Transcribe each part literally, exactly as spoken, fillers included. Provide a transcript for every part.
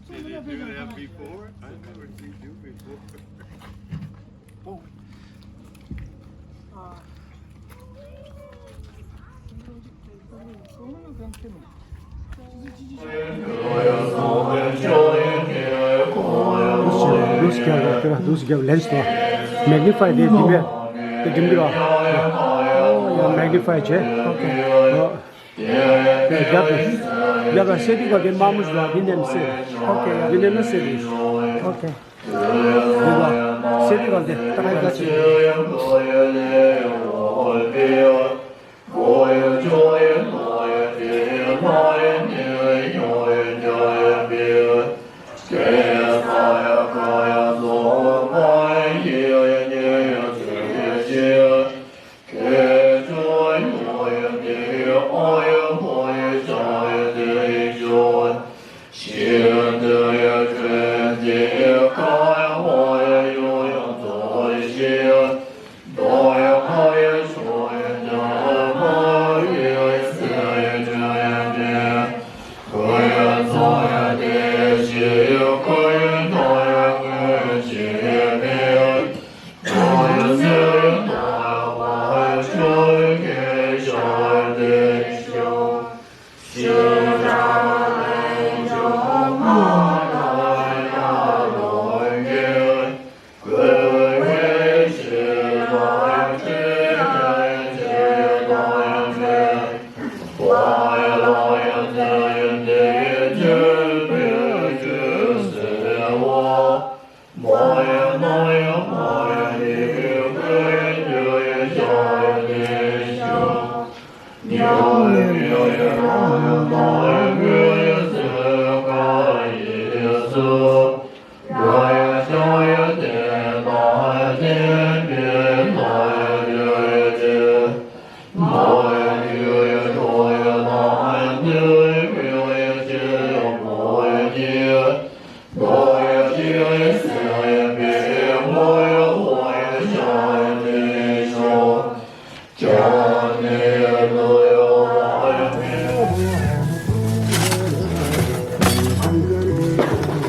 Did you do that before? I never seen you before. Magnify དེ་ལྡིམ་པས། དེ་ལྡིམ་གི་རོ། Magnify བྱས། Okay. རྒྱབ་རྒྱབ་ལ་སེ་ཏི་ག་གེ་དམར་མོ་ཞིག་ལ་འདི་ནས་སེ། Okay. འདི་ནས་ན་སེ་ཏི། Okay. འདི་ལ་སེ་ཏི་ག་དེ་ཏག་ཏག་ཅིག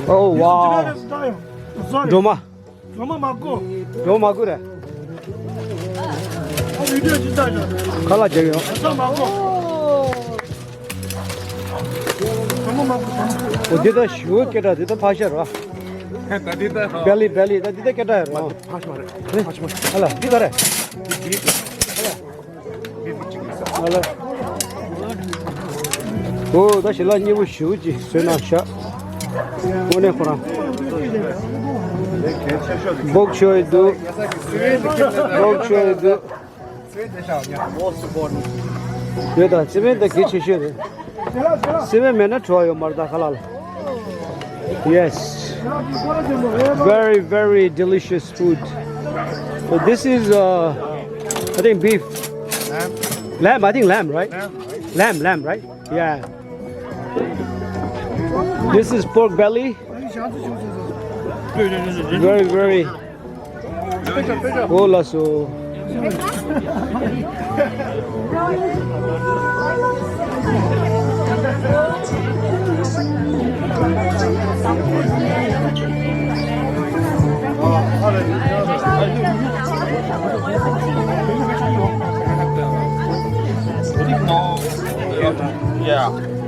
Oh, wow. སྒྲོལ་མ། སྒྲོལ་མ་མ་གོ། སྒྲོལ་མ་མ་གོ་རེད། ཨ་བི་ཌིའོ་ཅི་ལྟ་ཡོད། ཁ་ལག་རྒྱག་ཡོད། ཨ་ས་མ་གོ། སྒྲོལ་མ་མ་གོ། འོ་འདི་ད་ཞུ་སྐད་གྲགས་འདི་ད་ཕ་ཤ་ར། ད་འདི་ད་བེ་ལི་བེ་ལི་ད་འདི་ད་སྐད་གྲགས་ཡོད་ར། ཕ་ཤ་མ་རེད། ཕ་ཤ་མ་རེད། ཨ་ལ་འདི་ག་རེད། འོ་ད་ཞི་ལ་སྙིང་པོ་ཞུ་ཅིག་བཟོས་ན་ཤ། དངོས་གནས་ཁོ་རང་སྦོག་ཆོས་འདུག་སྦོག་ཆོས་འདུག་ཡོད་ད། སི་མེན་ད་གལ་ཆེ་ཤོས་རེད། སི་མེན་མེད་ན་བྲོ་བ་ཡོད་མ་རེད་ད་ཁ་ལག་ལ། Yes. Very, very delicious food. So this is, uh, I think beef. Lamb? Lamb, I think lamb, right? Lamb, right? Lamb, lamb, right? Yeah. This is pork belly. Very, very. Oh, la so. Yeah.